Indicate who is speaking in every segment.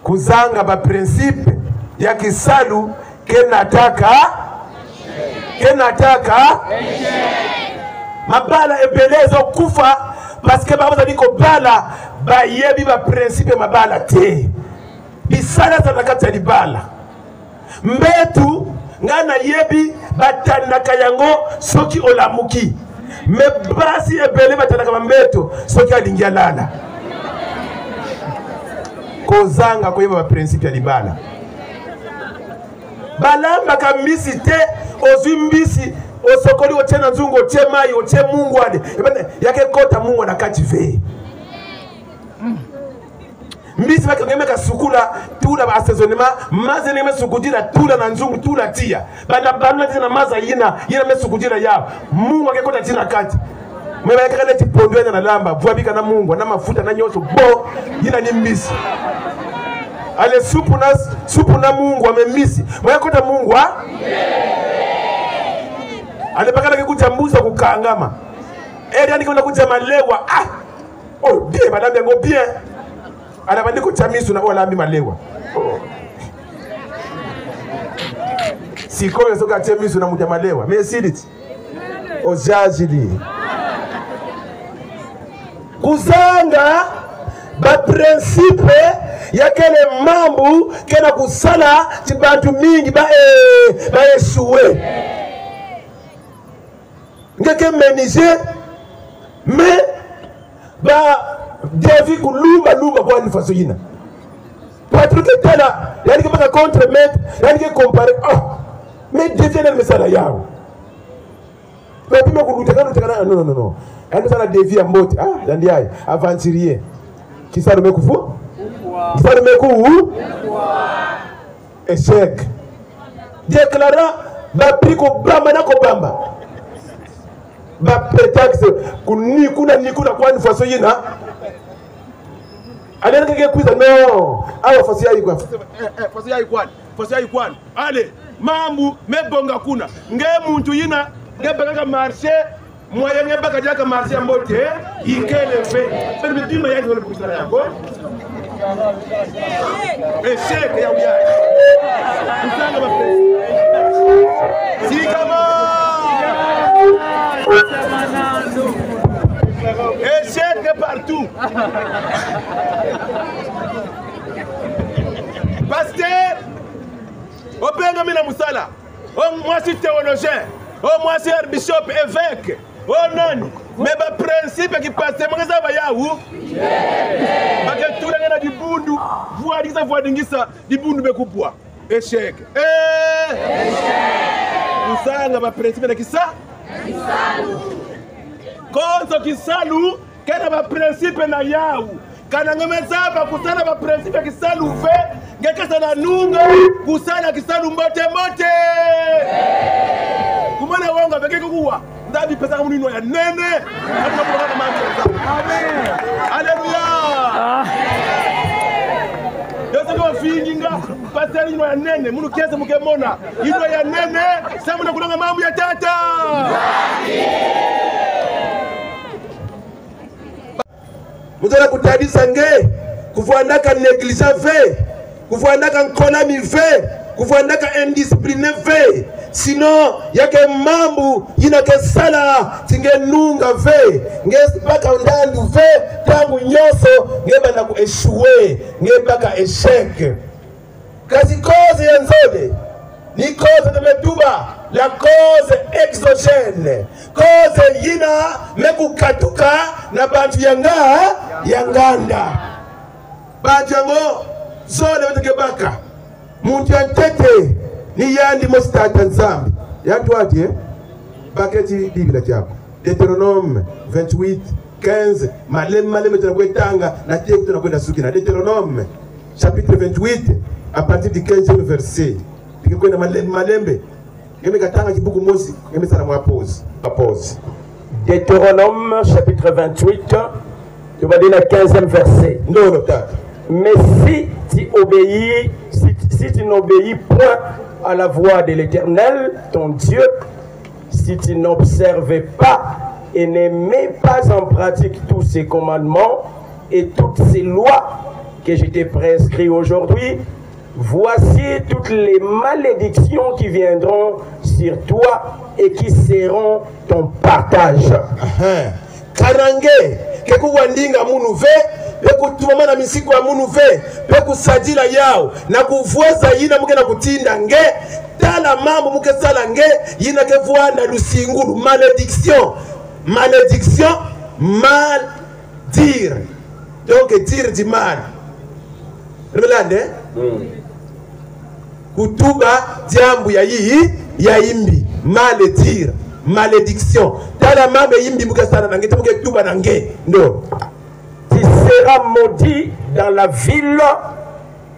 Speaker 1: Kuzanga baprincipe ya kisalu kenataka kenataka mabala ebele ezokufa parce que bango bazali kobala bayebi baprincipe ya mabala te. Bisala ezala na kati ya libala. Mbetu ngai nayebi batandaka yango soki olamuki, me basi ebele batandaka bambeto soki alingi alala. Kozanga koyeba baprincipe ya libala. Balambaka mbisi te, ozwi mbisi osokoli otie na nzungu otie mai otie mungwade yake kota mungwa na kati ve mbisi bakangeme kasukula tula ba assaisonnement maza ndenge mesukudila tula na nzungu tula tia banda balula tina na maza yina yina mesukudila ya mungu akekota tina kati me bayakaka neti pondu yana na lamba vwabika na mungu na mafuta na nyonso bo yina ni mbisi ale supu na supu na mungu ame mbisi bayakota mungu a ale bakala kekutia mbuzi kukangama eri andikona kutia malewa ah oh bien balambi yango bien ala bandi kotya miso na oyo alambi malewa oh. Sikoyo soki atie miso na moto ya malewa me esili ti ozazili kuzanga baprincipe ya kele mambu kena kusala ti bantu mingi baesue ba ngeke menuisier mais ba devi kulumba lumba kwa ni faso yina Patrick tala yani ke baka contre maître yani ke comparer ah mais devi na misala yao mais pima kuluta kana kana non non non yani sala devi ya mbote ah yandi ai aventurier kisalu mekufu kisalu meku échec déclarant bapri kobamba na kobamba baprétexte kunikuna nikuna kwani faso yina alelekeke kwiza non awa faso yayi kwa faso yayi kwani faso yayi kwani ale mambu mebonga kuna nge muntu yina nge bakaka marché moyen nge baka diaka marché ya mbote ikele fe pe bima yayi ngole kusala yango échec ya uya kusanga ba sikama échec partout. Pasteur obengami na mosala o mwasi théologien o mwasi archbishop évêque o nani me baprincipe kipaster moko eza bayawu baketulanga na libundu vuadingisa vuadingisa libundu bekupwa échec kusanga baprincipe na kisa konzo kisalu kena baprincipe na yawu kana ngemezaba kusala baprincipe kisalu ve ngekesa na nunga kusala kisalu mbote mbote kumana wonga vekeke kuwa nzambi pesaka munino ya nene. Aleluya yosoki ofingi nga pasteur ino ya nene munu kiese mukemona ino ya nene samuna kulonga mambu ya tata muzala kutadisa nge kuvwandaka négligent ve kuvwandaka nkolami ve kuvwandaka indiscipline ve sinon yake mambu yinake sala tinge nunga ve nge baka ndandu ve tangu nyonso nge banda ku échouer nge baka échec. Kasi cause ya nzole ni cause de metuba la cause exogène cause yina mekukatuka na bantu yanga ya nganda bantu yango zole beteke baka muntu ya ntete ni yandi mositata nzambi yantwati eh? baketi bibila kyako Deutéronome 28 15 maleme maleme tunakwetanga na tie tunakwenda suki na Deutéronome chapitre 28 à partir du 15e verset tukikwenda malembe malembe ngeme katanga kibuku mosi ngeme sana mwa pause pause.
Speaker 2: Deutéronome chapitre 28 tu vas dire le 15e verset.
Speaker 1: Non, non, tata.
Speaker 2: Mais si tu obéis, si, si tu n'obéis point à la voix de l'Éternel, ton Dieu, si tu n'observes pas et ne mets pas en pratique tous ses commandements et toutes ses lois que je te prescris aujourd'hui, voici toutes les malédictions qui viendront sur toi et qui seront ton partage.
Speaker 1: Karange kekuwandinga munu ve pe kutumama na misiko ya munu ve pe kusadila yao na kuvweza yina muke na kutinda nge tala mambo muke sala nge yina ke na lusingulu malédiction malédiction mal dire donc dire du mal Rebelande mm. Kutuba diambu ya yiyi ya imbi mal dire malédiction tala mambe yimbi muke sala na nge te muke tuba na nge ndo.
Speaker 2: Tu seras maudit dans la ville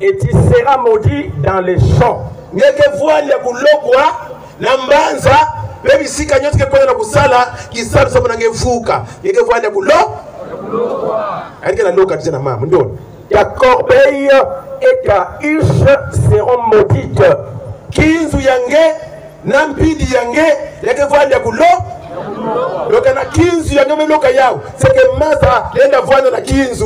Speaker 2: et tu seras maudit dans les champs.
Speaker 1: Ngeke voile ya kulokwa na mbanza pe bisika nyonso ke na kusala kisalu somo na ngevuka ngeke voile ya kulo alike na loka tena mama ndo.
Speaker 2: Ta corbeille et ta huche seront maudites.
Speaker 1: Kinzu yange na mpidi yange yake voile ya kulo loka na kinzu yange meloka yao c'est que masa lenda voile na kinzu.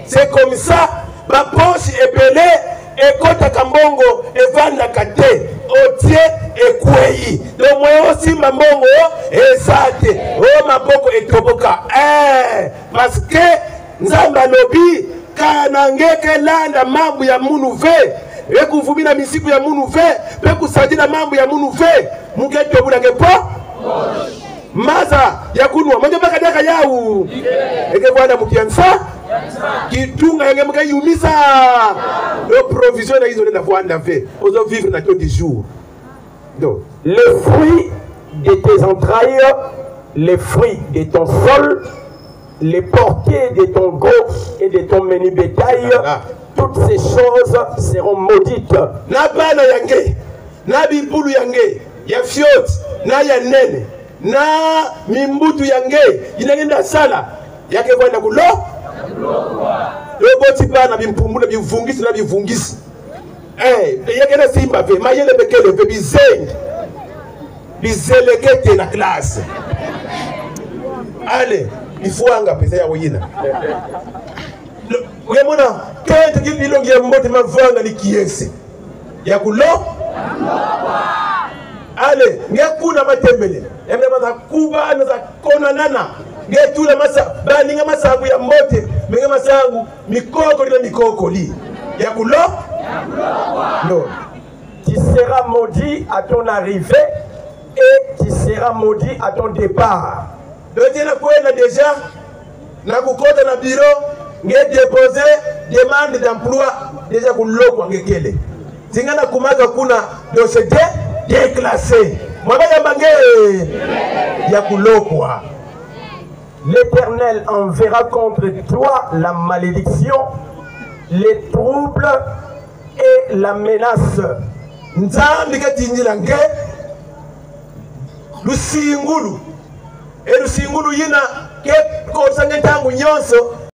Speaker 1: C'est comme ça baposhi ebele ekotaka mbongo evandaka te otie ekwei donc moyen osimba mbongo eza te o maboko etoboka parce que Nzambe alobi kana ngeke landa mambo ya munu ve ekuvumina misiku ya munu ve pe kusadila mambo ya munu ve muke tobulake po maza ya kunwa manje mpaka daka yau ekevwanda mukiansa kitunga yange mukayumisa yo provision na izo na vwanda ve ozo vivre na taux du jour.
Speaker 2: Donc les fruits de tes entrailles, les fruits de ton sol, les portées de ton gros et de ton menu bétail, toutes ces choses seront maudites.
Speaker 1: Na bana yange, na bibulu yange, ya fiot, na ya nene, na mimbutu yange, inangenda sala, yake vwanda kulo? Loboti bana bimpumbula bivungisi na bivungisi. Yake na simba ve, mayele bekele ve bizengi. Bizelekete na classe. Allez, ifuanga pesa ya oyina. Uyamona kente kililongi ya mbote mavanga ni kiese. Ya kulo? Ale, ngekuna matembele. Yamna maza kuba na za kona nana. Ngetula masa baninga masangu ya mbote, menga masangu mikoko na mikoko li. Ya kulo?
Speaker 2: No. Tu seras maudit à ton arrivée et tu seras maudit à ton départ.
Speaker 1: Donc na kwenda déjà na kukota na bureau nge déposer demande d'emploi déjà kulokwa ngekele. Tinga na kumaka kuna dossier déclassé. Mwabaya bange ya kulokwa.
Speaker 2: L'Éternel enverra contre toi la malédiction, les troubles et la menace.
Speaker 1: Nzambi katindila nge lusingulu. E lusingulu yina ke kosa nge ntangu nyonso